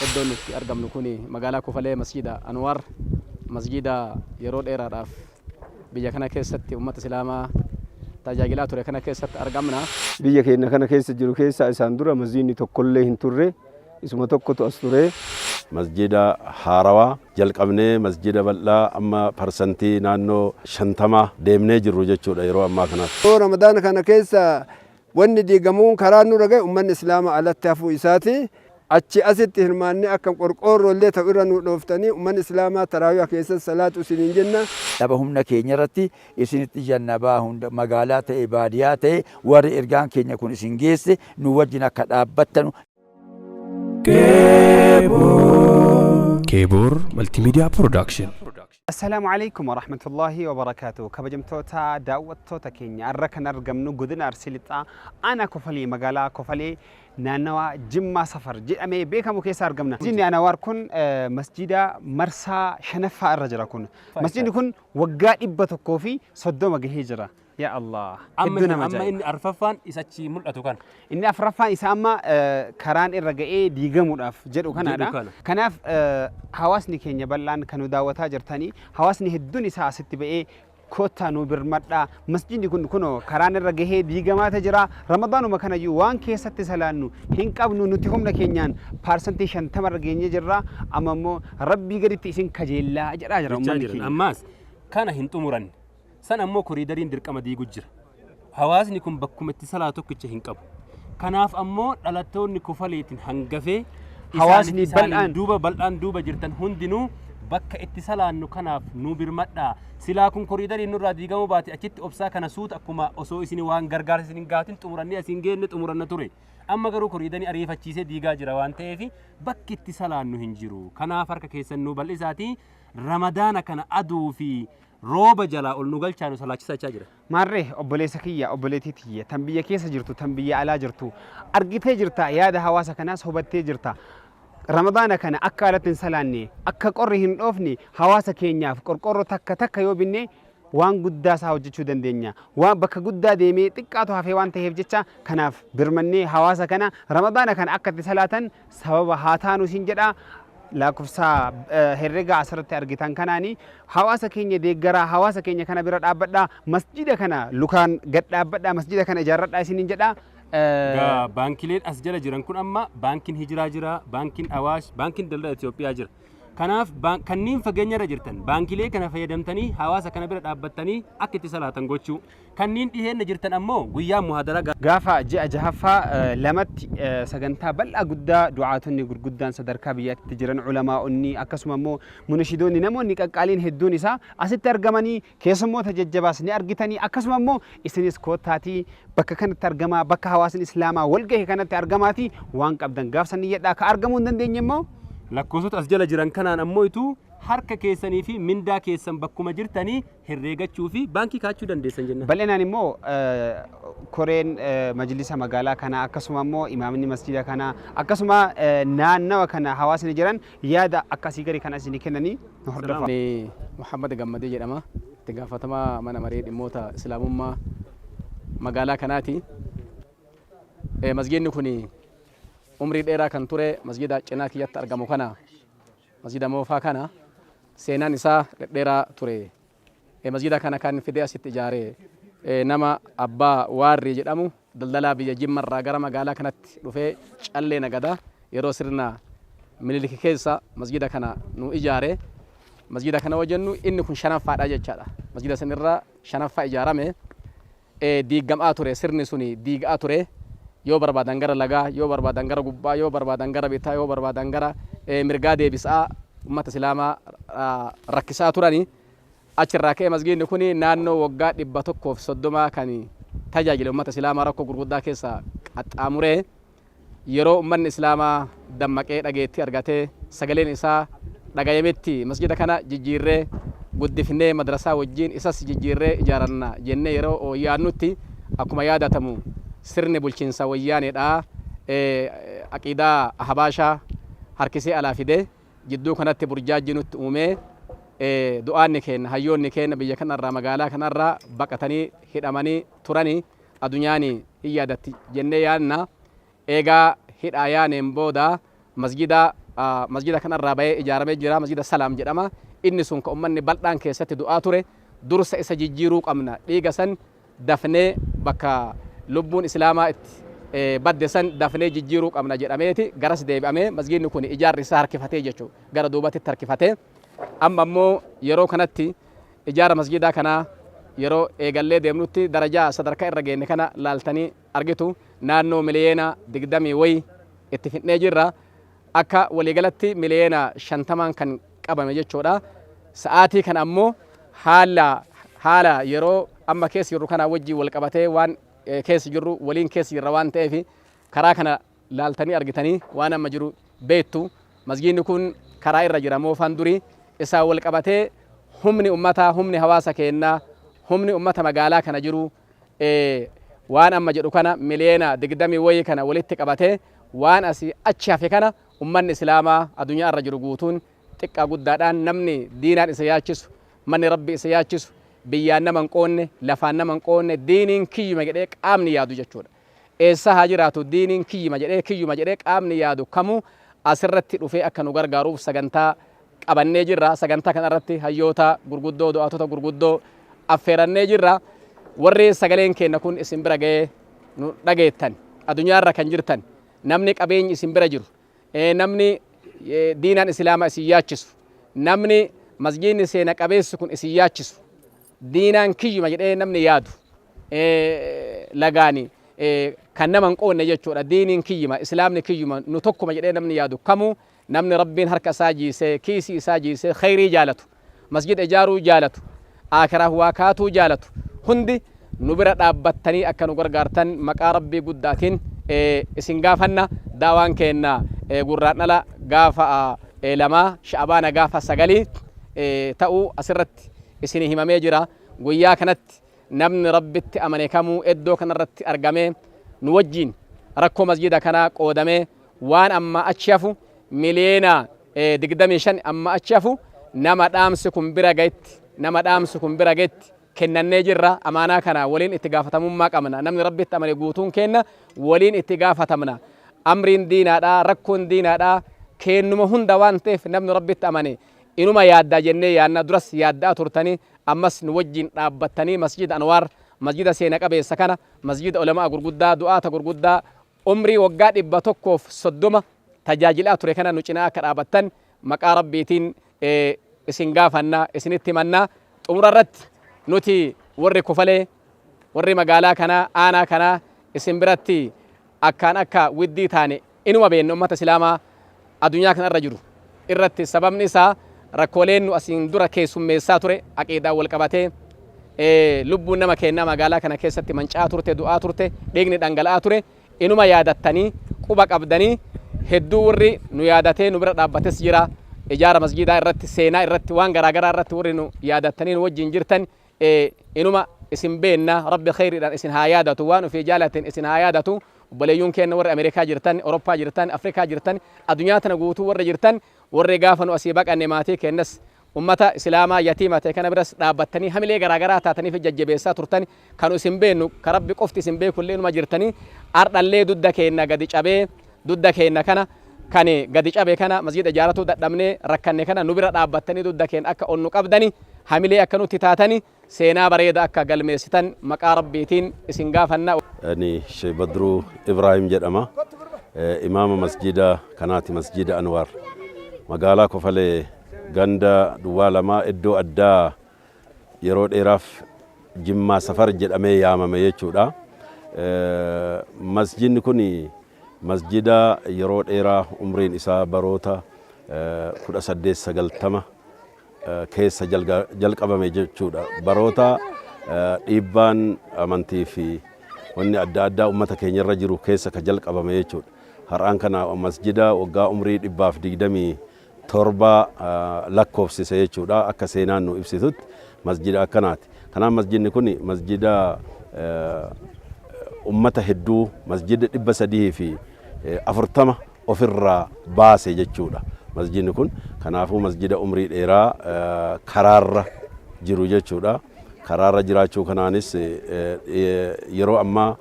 Iddoon nuti argamnu kun magaalaa Kofalee, Masjiida Anwaar, masjiida yeroo dheeraadhaaf biyya kana keessatti ummata Islaamaa tajaajilaa ture kana keessatti argamna. Biyya keenya kana keessa jiru keessaa isaan dura masjiidni tokkollee hin turre, isuma tokkotu as ture. Masjiida haarawaa jalqabnee masjiida bal'aa amma parsantii naannoo 50 deemnee jirru jechuudha yeroo ammaa kanatti. Yeroo Ramadaana kana keessa wanni diigamuun karaan nurra gahe ummanni Islaamaa alatti hafuu isaati. Achi asitti hirmaannee akka qorqoorroo illee ta'u irra nu dhooftanii ummanni Islaamaa taraawiha keessatti salaatu isiniin jenna. Dhaba humna keenya irratti isinitti jannabaa hunda magaalaa ta'e baadiyaa ta'e warri ergaan keenya kun isin geesse nu wajjin akka dhaabbattanu. Keebor Multimedia Production. Assalaamu alaikum warahmatullaahi wabarakaatu. Kabajamtoota daawwattoota keenya, har'a kan argamnu godina Arsii Lixaa, aanaa Kofalee, magaalaa Kofalee, naannawa Jimmaa Safar jedhamee beekamu keessa argamna. Masjiidni Anawaar kun masjiida marsaa shanaffaa irra jira kun. Masjiidni kun waggaa 130 gahee jira. Yaa Allah. Amma Hedduu nama amma ajaa'iba. Inni arfaffaan isa achii mul'atu kana. Inni afraffaan isa amma karaan irra ga'ee diigamuudhaaf jedhu kanaadha. Jedhu kana. Kanaaf hawaasni keenya bal'aan kan nu daawwataa jirtanii, hawaasni hedduun isaa asitti ba'ee koottaa nu birmadhaa, masjidni kun kunoo karaan irra gahee diigamaata jira, Ramadaanuma kanayyuu waan keessatti salaannu hin qabnu, nuti humna keenyaan paarsantii 50 irra geenyee jirra, amma immoo Rabbii gaditti isin kajeellaa jedhaa jira jechaa uummanni jiran. keenya. Ammaas kana hin xumuranne. San ammoo koriidariin dirqama diigu jira. Hawaasni kun bakkuma itti salaatu tokkicha hin qabu. Kanaaf ammoo dhalattoonni Kofaleetiin hangafee hawaasni isaaniin bal'aan duuba bal'aan duuba jirtan hundinuu bakka itti salaannu kanaaf nu birmadhaa. Silaa kun koriidariin nurraa diigamuu baate achitti obsaa kana suuta akkuma osoo isin waan gargaarsa isin hin gaafatin xumurannee asiin geenne xumuranna ture. Amma garuu koriidanii ariifachiisee diigaa jira waan ta'eef bakki itti salaannu hin jiru. Kanaaf harka keessan nu bal'isaatii Ramadaana kana aduu fi rooba jalaa ol nu galchaa nu salaachisaa jechaa jira. Maarree obboleessa kiyya, obboleettii tiyya, tan biyya keessa jirtu, tan biyya alaa jirtu, argitee jirta, yaada hawaasa kanaas hubattee jirta. Ramadaana kana akka alatti hin salaanne, akka qorri hin dhoofne, hawaasa keenyaaf qorqoorroo takka takka yoo binne waan guddaa isaa hojjechuu dandeenya. Waan bakka guddaa deemee xiqqaatu hafee waan taheef jecha, kanaaf birmannee hawaasa kana Ramadaana kana akka itti salaatan sababa haa taanu siin jedha. Lakkoofsa herregaa asirratti argitan kanaani hawaasa keenya deeggaraa, hawaasa keenya kana bira dhaabbadhaa, masjida kana lukaan gad dhaabbadhaa, masjida kana ijaarradhaa isiniin jedha. Egaa baankileen as jala jiran kun amma baankiin Hijiraa jira, baankiin Awaash, baankiin Daldala Itoophiyaa jira. Kanaaf kanneen fageenya irra jirtan baankilee kana fayyadamtanii hawaasa kana bira dhaabbattanii akka itti salaatan gochuu. Kanneen dhiheenna jirtan ammoo guyyaa muhaadaraa Gaafa ji'a jahaffaa lamatti sagantaa bal'aa guddaa du'aatonni gurguddaan sadarkaa biyyaatti jiran, ulamaa'onni, akkasuma immoo munishidoonni, namoonni qaqqaaliin hedduun isaa asitti argamanii keessummoota jajjabaas ni argitanii, akkasuma immoo isinis koottaatii bakka kanatti argamaa, bakka hawaasni Islaamaa wal gahe kanatti argamaatii waan qabdan gaafsan niyyadhaa, ka argamuu hin dandeenye immoo Lakkoofsota as jala jiran kanaan ammoo ituu harka keessanii fi mindaa keessan bakkuma jirtanii herreegachuu fi baankii kaa'achuu dandeessan jenna. Bal'inaan immoo koreen majlisa magaalaa kanaa, akkasuma immoo imaamni masjida kanaa, akkasuma naannawa kana hawaasni jiran yaada akkasii gadi kan isinii kennanii nu hordofaa. Ani Muhammad Gammadee jedhama. Itti gaafatamaa mana maree dhimmoota Islaamummaa magaalaa kanaati. Masgiidni kun umrii dheeraa kan ture masgiida cinaa kiyyatti argamu kana, masgiida moofaa kana, seenaan isaa dhedheeraa ture. Masgiida kana kan fidee asitti ijaare nama Abbaa Waarrii jedhamu, daldalaa biyya Jimmarraa gara magaalaa kanatti dhufee callee nagada yeroo sirna Minilik keessa masgiida kana nu ijaare. Masgiida kana yoo jennu inni kun shanaffaadha jechaadha. Masgiida sanirra shanaffaa ijaarame. Diiggamaa ture, sirni suni diigaa ture, yoo barbaadan gara lagaa, yoo barbaadan gara gubbaa, yoo barbaadan gara bitaa, yoo barbaadan gara mirgaa deebisaa ummata Islaamaa rakkisaa turani. Achirraa ka'ee masgiidni kun naannoo waggaa 130 kan tajaajile, ummata Islaamaa rakkoo gurguddaa keessa qaxxaamuree, yeroo ummanni Islaamaa dammaqee dhageettii argatee sagaleen isaa dhagayametti masjida kana jijjiirree guddifnee madrasaa wajjiin isas jijjiirree ijaaranna jennee yeroo yaadnutti, akkuma yaadatamu sirni bulchiinsa Wayyaaneedhaa aqiidaa Ahbaashaa harkisee alaa fidee jidduu kanatti burjaajjii nutti uumee, du'aanni keenna, hayyoonni keenna biyya kanarraa, magaalaa kanarraa baqatanii hidhamanii turani, adunyaani hin yaadatti jennee yaadna. Eegaa hidhaa yaaneen booda masjida Masjida kanarraa bahee ijaaramee jira. Masjida Salaam jedhama. Inni sun ka ummanni bal'aan keessatti du'aa ture. Dursa isa jijjiiruu qabna. Dhiiga san dafnee bakka lubbuun islaamaa itti badde san dafnee jijjiiruu qabna jedhameeti garas deebi'amee masjidni kun ijaarri isaa harkifatee jechuudha. Gara duubatti harkifatee. Amma ammoo yeroo kanatti ijaara masjidaa kanaa yeroo eegallee deemnutti darajaa sadarkaa irra geenne kana laaltanii argitu. Naannoo miliyoona 20 wayi itti fidnee jirra. Akka waliigalatti miliyoona 50n kan qabame jechuudha. Sa'aatii kana ammoo haala yeroo amma keessa jirru kana wajjin wal qabatee waan keessa jirru waliin keessa jirra waan ta'eef, karaa kana laaltanii argitanii waan amma jiru beektu. Masgiidni kun karaa irra jira moofaan durii isaa wal qabatee. Humni ummataa, humni hawaasa keenyaa, humni ummata magaalaa kana jiru waan amma jedhu kana miliyoona 20 wayii kana walitti qabatee, waan asii achi hafe kana ummanni islaamaa addunyaa irra jiru guutuun xiqqaa guddaadhaan, namni diinaan isa yaachisu, manni Rabbi isa yaachisu, biyyaan nama hin qoonne, lafaan nama hin qoonne, diiniin kiyyuma jedhee qaamni yaadu jechuudha. Eessa haa jiraatu, diiniin kiyyuma jedhee, kiyyuma jedhee qaamni yaadu kamuu asirratti dhufee akka nu gargaaruuf sagantaa qabannee jirra. Sagantaa kanarratti hayyoota gurguddoo, du'aatota gurguddoo affeerannee jirra. Warri sagaleen keenya kun isin bira ga'ee nu dhageettan, addunyaarra kan jirtan, namni qabeenyi isin bira jiru, namni diinaan islaamaa isin yaachisu, namni masjiidni seena qabeessi kun isin yaachisu, diinaan kiyyuma jedhee namni yaadu, lagaani kan nama hin qoonne jechuudha. Diiniin kiyyuma, islaamni kiyyuma, nu tokkuma jedhee namni yaadu kamuu, namni Rabbiin harka isaa jiisee, kiisii isaa jiisee, khayrii jaalatu, masjida ijaaruu jaalatu, aakiraaf waa kaatuu jaalatu hundi nu bira dhaabbattanii akka nu gargaartan maqaa Rabbii guddaatiin isin gaafanna. Daawaan keenna Gurraandhala gaafa 2, Sha'abaana gaafa 9 ta'uu asirratti isin himamee jira. Guyyaa kanatti namni Rabbitti amane kamuu iddoo kanarratti argamee nu wajjiin rakkoo masjida kanaa qoodamee, waan amma achi hafu miliyoona 25 amma achi hafu nama dhaamsi kun bira gahetti, nama dhaamsi kun bira gahetti kennannee jirra. Amaanaa kana waliin itti gaafatamummaa qabna. Namni Rabbitti amane guutuun kenna waliin itti gaafatamna. Amriin diinaadhaa, rakkoon diinaadhaa kennuma hunda waan ta'eef, namni Rabbitti amane inuma yaaddaa jennee yaadna. Duras yaaddaa turtanii, ammas nu wajjin dhaabbattanii Masjida Anwaar, masjida seena qabeessa kana, masjida ulamaa gurguddaa, du'aata gurguddaa umrii waggaa 130 tajaajilaa ture kana nu cinaa akka dhaabattan maqaa Rabbiitiin isin gaafanna, isinitti himannaa. Xumura irratti nuti warri Kofalee, warri magaalaa kanaa, aanaa kanaa, isin biratti akkaan akka widdii taane inuma beekna ummata islaamaa addunyaa kana irra jiru irratti. Sababni isaa rakkooleen nu asiin dura keessummeessaa ture aqiidaan wal qabatee lubbuun nama kennaa magaalaa kana keessatti mancaa turte, du'aa turte, dhiigni dhangala'aa ture inuma yaadattanii quba qabdanii. Hedduu warri nu yaadatee nu bira dhaabbates jira. Ijaara masjidaa irratti, seenaa irratti, waan garaagaraa irratti warri nu yaadattanii nu wajjin jirtan inuma isin beenna. Rabbi khayriidhaan isin haa yaadatu, waan ofii jaalatin isin haa yaadatu. Obboleeyyuun keenya warri Ameerikaa jirtan, Awurooppaa jirtan, Afrikaa jirtan, addunyaa tana guutuu warri jirtan, warri gaafa nu asii baqanne maatii keenyas, ummata islaamaa yatiima ta'e kana biras dhaabbattanii hamilee garaagaraa taatanii fi jajjabeessaa turtan, kan isin beennu, ka Rabbi qofti isin beekullee inuma jirtanii. Ardhallee dudda keenya gadi cabee, dudda keenya kana kan gadi cabe kana, masjida ijaaratuu dadhabnee rakkanne kana nu bira dhaabbattanii dudda keenya akka onnu qabdani, hamilee akka nutti taatani, seenaa bareeda akka galmeessitan maqaa Rabbiitiin isin gaafanna. Ani Sheekh Badruu Ibrahim jedhama. Imaama masjida kanaati, Masjida Anwaar. Magaalaa Kofalee, ganda duwwaa 2, iddoo addaa yeroo dheeraaf Jimmaa Safar jedhamee yaamame jechuudha. Masjidni kun masjida yeroo dheeraa umriin isaa baroota 1890 keessa jalqabame jechuudha. Baroota dhiibbaan amantii fi wanni adda addaa uummata keenya irra jiru keessa ka jalqabame jechuudha. Har'aan kana masjida waggaa umrii 127 lakkoofsise jechuudha. Akka seenaan nu ibsitutti masjida akkanaati. Kanaaf masjidni kun masjida ummata hedduu, masjida 340 ofirraa baase jechuudha. Masjidni kun kanaafuu masjida umrii dheeraa karaarra jiru jechuudha. Karaarra jiraachuu kanaanis yeroo ammaa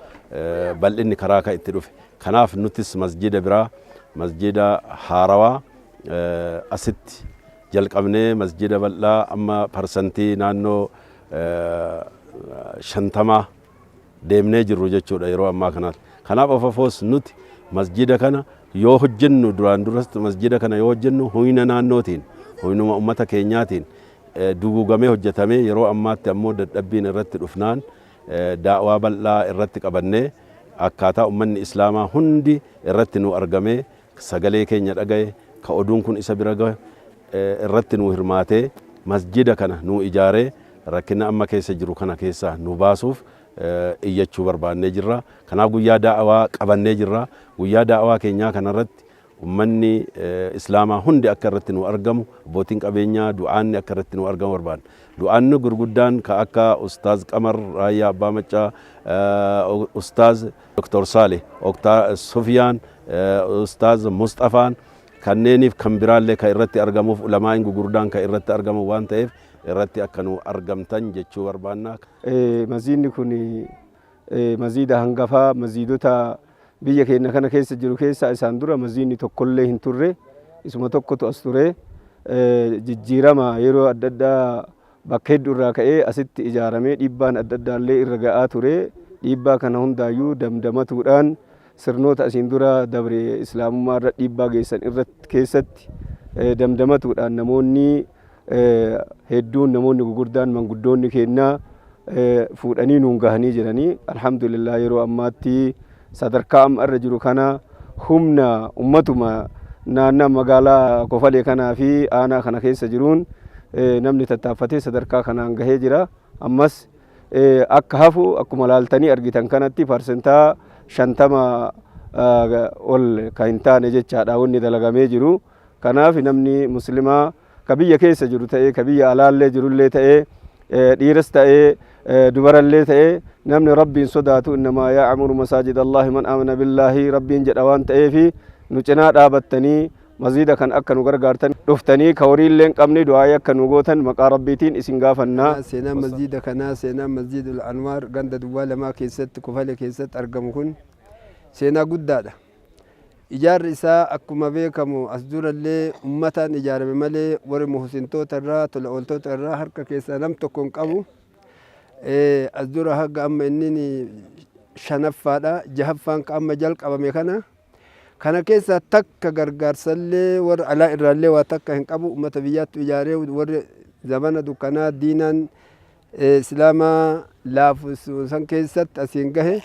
bal'inni karaa kan itti dhufe. Kanaaf nutis masjida biraa, masjida haarawaa Asitti jalqabnee masjida bal'aa amma parsantii naannoo 50 deemnee jirru jechuudha yeroo ammaa kanaatti. Kanaaf ofafoos nuti masjida kana yoo hojjennu, duraan duras masjida kana yoo hojjennu humna naannootiin, humnuma ummata keenyaatiin duguugamee hojjetamee, yeroo ammaatti ammoo dadhabbiin irratti dhufnaan daawaa bal'aa irratti qabannee akkaataa ummanni islaamaa hundi irratti nu argamee, sagalee keenya dhagaye, ka oduun kun isa bira gahe irratti nu hirmaatee masjida kana nu ijaaree rakkina amma keessa jiru kana keessaa nu baasuuf iyyachuu barbaannee jirra. Kanaaf guyyaa daawaa qabannee jirra. Guyyaa daawaa keenyaa kanarratti ummanni islaamaa hundi akka irratti nu argamu, abbootiin qabeenyaa, du'aanni akka irratti nu argamu barbaanna. Du'aanni gurguddaan ka akka Ustaaz Qamar Raayyaa Abbaa Maccaa, Ustaaz Dr. Saaleh, Sufiyaan, Ustaaz Mustafaan kanneeniif kan biraallee ka irratti argamuuf, ulamaa'in gurguddaan ka irratti argamu waan ta'eef irratti akka nu argamtan jechuu barbaanna. Maziidni kun maziida hangafaa maziidota biyya keenya kana keessa jiru keessaa. Isaan dura maziidni tokkollee hin turre, isuma tokkotu as ture. Jijjiirama yeroo adda addaa bakka hedduu irraa ka'ee asitti ijaaramee dhiibbaan adda addaallee irra ga'aa ture. Dhiibbaa kana hundaayyuu damdamatuudhaan sirnoota asiin dura dabre islaamummaa irra dhiibbaa geessan irratti keessatti damdamatuudhaan namoonni hedduun, namoonni gurguddaan, manguddoonni keenyaa fuudhanii nuun gahanii jiranii. Alhamdulillah, yeroo ammaatti sadarkaa amma irra jiru kana humna ummatuma naannaa magaalaa Kofalee kanaa fi aanaa kana keessa jiruun namni tattaaffatee sadarkaa kanaan gahee jira. Ammas akka hafu akkuma laaltanii argitan kanatti parsentaa 50 ol kan hin taane jechaadha wanni dalagamee jiru. Kanaaf namni muslimaa ka biyya keessa jiru ta'ee, ka biyya alaallee jirullee ta'ee, dhiiras ta'ee dubarallee ta'ee, namni Rabbiin sodaatu, innamaa ya'muru masaajid Allahi man amana billaahi Rabbiin jedha waan ta'eefi, nu cinaa dhaabattanii maziida kan akka nu gargaartan, dhuftanii ka horiillee hin qabne du'aa'ii akka nu gootan maqaa Rabbiitiin isin gaafannaa. Seenaan masjiida kanaa, seenaan Masjidul Anwaar ganda duwwaa 2 keessatti, Kofale keessatti argamu kun seenaa guddaadha. Ijaarri isaa akkuma beekamu as durallee ummataan ijaarame malee warri muhsintoota irraa, tola ooltota irraa harka keessaa nam tokko hin qabu. As dura haga amma inni shanaffaadha. Jahaffaan ka amma jalqabame kana. Kana keessaa takka gargaarsallee warra alaa irraallee waa takka hin qabu. Ummata biyyaatti ijaaree warri zamana dukkanaa diinaan islaamaa laafu san keessatti asiin gahe.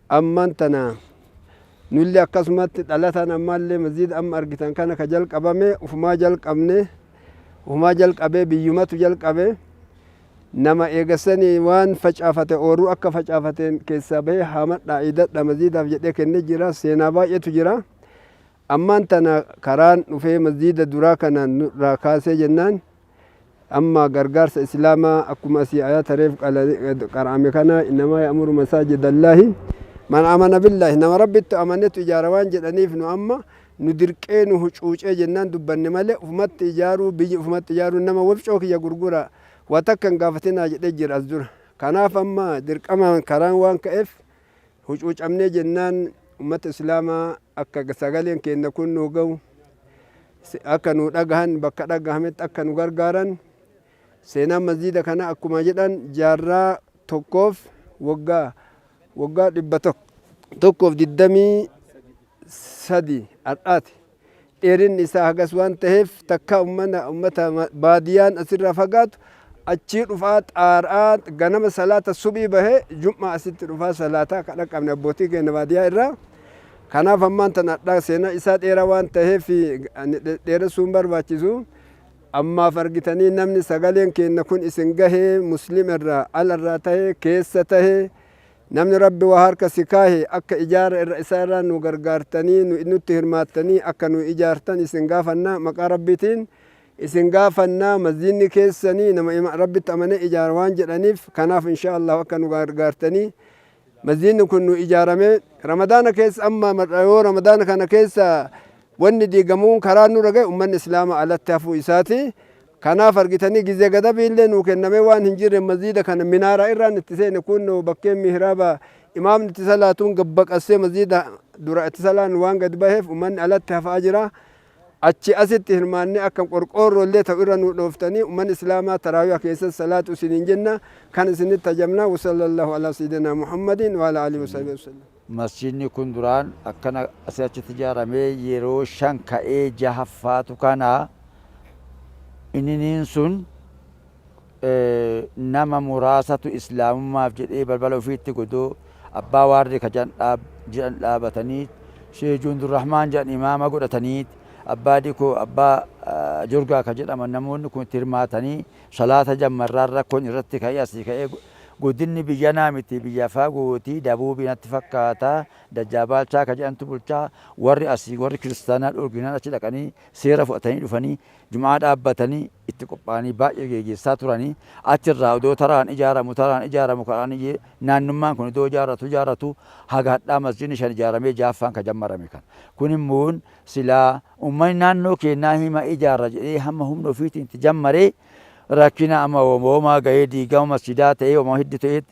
Ammaan tana nullee akkasumatti dhalataan ammaallee masjiida amma argitan kana ka jalqabame ufumaa jalqabne, ufumaa jalqabee biyyumatu jalqabe. Nama eegasanii waan facaafate ooruu akka facaafateen keessaa bahee haamadhaa idadha masjiidaaf jedhee kennee jira. Seenaa baay'eetu jira. Ammaan tana karaan dhufee masjiida duraa kana nurraa kaasee jennaan amma gargaarsa islaamaa akkuma asii ayata reef qara'ame kana, innamaa ya'muru masaajidallaahi man amana billaahi, nama Rabbitti amanetu ijaara waan jedhaniif, nu amma nu dirqee nu hucuucee jennaan dubbanne malee ufumatti ijaaruu, biyyi ufumatti ijaaruu, nama wafcoo kiyya gurgura waa takka hin gaafatinaa jedhee jira as dura. Kanaaf amma dirqamaan karaan waan ka'eef hucuucamnee jennaan ummata islaamaa akka sagaleen keenya kun nu ga'u, akka nu dhagahan, bakka dhagahametti akka nu gargaaran. Seenaan masjiida kana akkuma jedhan jaarraa tokkoof waggaa 123 har'aati. Dheerinni isaa hagas waan ta'eef takka ummata baadiyyaan asirraa fagaatu achii dhufaa xaara'aa ganama salaata subii bahee jum'aa asitti dhufaa salaataa kan dhaqqabne abbootii keenya baadiyyaa irraa. Kanaaf ammaan tan hadhaa seenaa isaa dheeraa waan ta'eef dheeressuu hin barbaachisu. Ammaaf argitanii namni sagaleen keenya kun isin gahee, muslim irraa ala irraa tahee keessa tahee, namni Rabbi waa harka si kaahe akka ijaara irra isaa irraa nu gargaartanii nutti hirmaattanii akka nu ijaartan isin gaafannaa, maqaa Rabbiitiin isin gaafannaa. Masjiidni keessanii nama Rabbitti amanee ijaara waan jedhaniif, kanaaf insha Allah akka nu gargaartanii masjiidni kun nu ijaarame Ramadaana keessa, amma yoo Ramadaana kana keessa wanni diigamuun karaa nurra gahe ummanni islaamaa alatti hafuu isaati. Kanaaf argitanii gizee gadabiillee nuu kennamee waan hin jirre masjiida kana minaaraa irraan itti seene. Kun bakkeen mihraaba imaamni itti salaatuun gabbaqassee masjiida dura itti salaan waan gad baheef ummanni alatti hafaa jira. Achi asitti hirmaannee akka qorqoorroo illee ta'u irra nu dhooftanii ummanni islaamaa taraawiyaa keessatti salaatu isiniin jenna kan isinitti tajamna. Wasallallahu alaa sayyidina Muhammadin wa ala alihi wa sallam. Masjidni kun duraan akkana asii achitti ijaaramee yeroo 5 ka'ee jahaffaatu kana inniniin sun nama muraasatu islaamummaaf jedhee balbala ofiitti godoo abbaa waarri ka jedhan dhaabatanii Sheekh Juundurrahmaan jedhan imaama godhatanii abbaa dikoo abbaa jorgaa ka jedhaman namoonni kun itti hirmaatanii salaata jammarraan rakkoon irratti ka'ee asii ka'ee godinni biyyanaa miti biyya fagootii dabuubii natti fakkaata dajjaa baalchaa ka jedhantu bulchaa warri asii warri kiristaanaa dhorginaan achi dhaqanii seera fudhatanii dhufanii jumaa dhaabbatanii itti qophaa'anii baay'ee geggeessaa turanii achirraa odoo taraan ijaaramu taraan ijaaramu karaan naannummaan kun odoo ijaarratu ijaarratu haga hadhaa masjidni 5 ijaaramee jaaffaan ka jammarame kan kun immoo silaa uummanni naannoo keenyaa hima ijaarra jedhee hamma humna ofiitiin itti jammaree rakkina amma hoomaa gahee diigama masjidaa ta'ee homaa hedduu ta'ee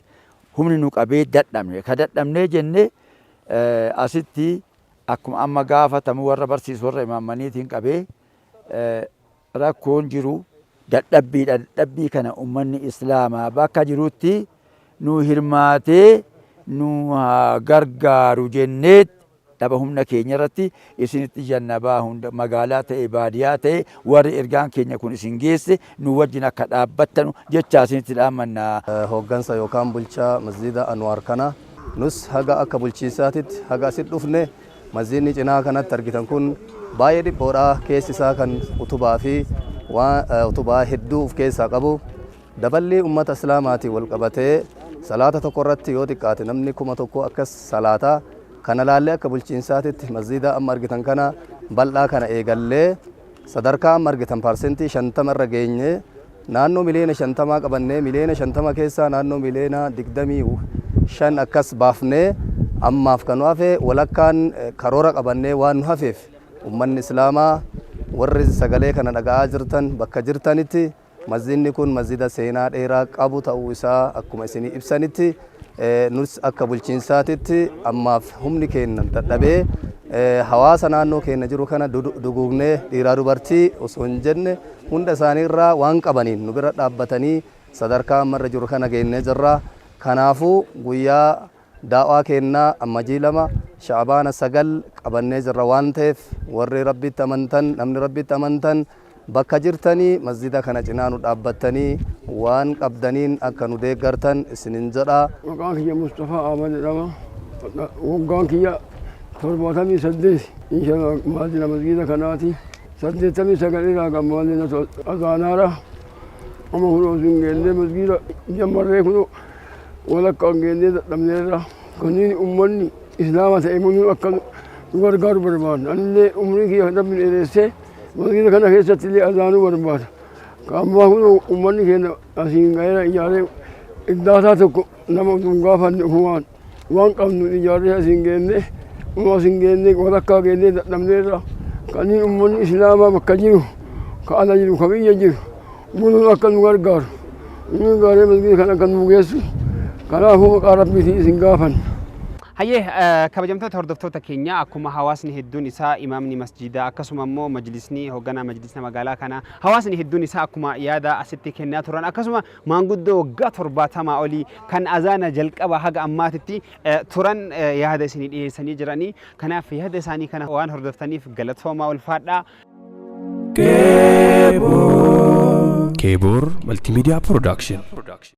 humni nu qabee dadhabne ka dadhabnee jenne asitti akkuma amma gaafatamu warra barsiisu warra imaammaniitiin qabee rakkoon jiru dadhabbiidha. Dadhabbii kana uummanni islaamaa bakka jirutti nu hirmaatee nu haa gargaaru jennee dhaba humna keenya irratti isinitti jannabaa hunda magaalaa ta'e baadiyaa ta'e warri ergaan keenya kun isin geesse nu wajjin akka dhaabbattanu jecha isinitti dhaammanna. Hooggansa yookaan bulchaa masjida Anwaar kana nus haga akka bulchiinsaatitti haga asitti dhufne masjidni cinaa kanatti argitan kun baay'ee dhiphoodha. Keessi isaa kan utubaa fi waan utubaa hedduu of keessaa qabu. Daballi uummata islaamaatiin wal qabatee salaata tokko irratti yoo xiqqaate namni 1000 akkas salaataa. Kana laallee akka bulchiinsaatitti masjida amma argitan kana bal'aa kana eegallee sadarkaa amma argitan 50% irra geenye naannoo miliyoona 50 qabannee miliyoona 50 keessaa naannoo miliyoona 25 akkas baafnee ammaaf kan hafe walakkaan karoora qabannee waan nu hafeef uummanni islaamaa warri sagalee kana dhaga'aa jirtan bakka jirtanitti masjidni kun masjida seenaa dheeraa qabu ta'uu isaa akkuma isinii ibsanitti nus akka bulchiinsaatitti ammaaf humni keenya dadhabee hawaasa naannoo keenya jiru kana duguugnee dhiiraa dubartii osoo hin jenne hunda isaaniirraa waan qabaniin nu bira dhaabbatanii sadarkaa ammarra jiru kana geennee jirra. Kanaafuu guyyaa daa'waa kennaa ammajii 2 sha'abaana 9 qabannee jirra waan ta'eef warri rabbitti amantan namni rabbitti amantan bakka jirtanii masjida kana cinaa nu dhaabbattanii waan qabdaniin akka nu deeggartan isinin jedha. Maqaan kiyya Mustafaa Ahmad jedhama. Waggaan kiyya 78 inshallah maazina masjida kanaati. 89 irraa gammaanni azaanaara. Amma kunoo isin geennee masjida jammarree kunoo walakkaan geennee dadhabneerra. Kanneen uummanni islaama ta'e immoo akka nu gargaaru barbaadna. Anillee umrii kiyya rabbi dheeressee masjida kana keessatti illee azaanuu barbaada. Ammaa kun uummanni keenya asiin ga'eera ijaaree iddaataa tokko nama utuu hin gaafanne ofumaan waan qabnu ijaarree asiin geennee uma asiin geennee walakkaa geennee dadhabneerra. Kanneen uummanni islaamaa bakka jiru ka ala jiru ka biyya jiru munuun akka nu gargaaru nu gargaaree masjida kana akka nu geessu kanaafuu maqaa rabbiitiin isin gaafanna. Hayyee kabajamtoota hordoftoota keenya akkuma hawaasni hedduun isaa imaamni masjidaa akkasuma immoo majlisni hoogganaa majlisna magaalaa kanaa hawaasni hedduun isaa akkuma yaada asitti kennaa turan akkasuma maanguddoo waggaa 70 olii kan azaana jalqaba haga ammaatitti turan yaada isinii dhiyeessanii jiranii kanaaf yaada isaanii kana waan hordoftaniif galatoomaa ulfaadhaa. Keebor Multimedia Production.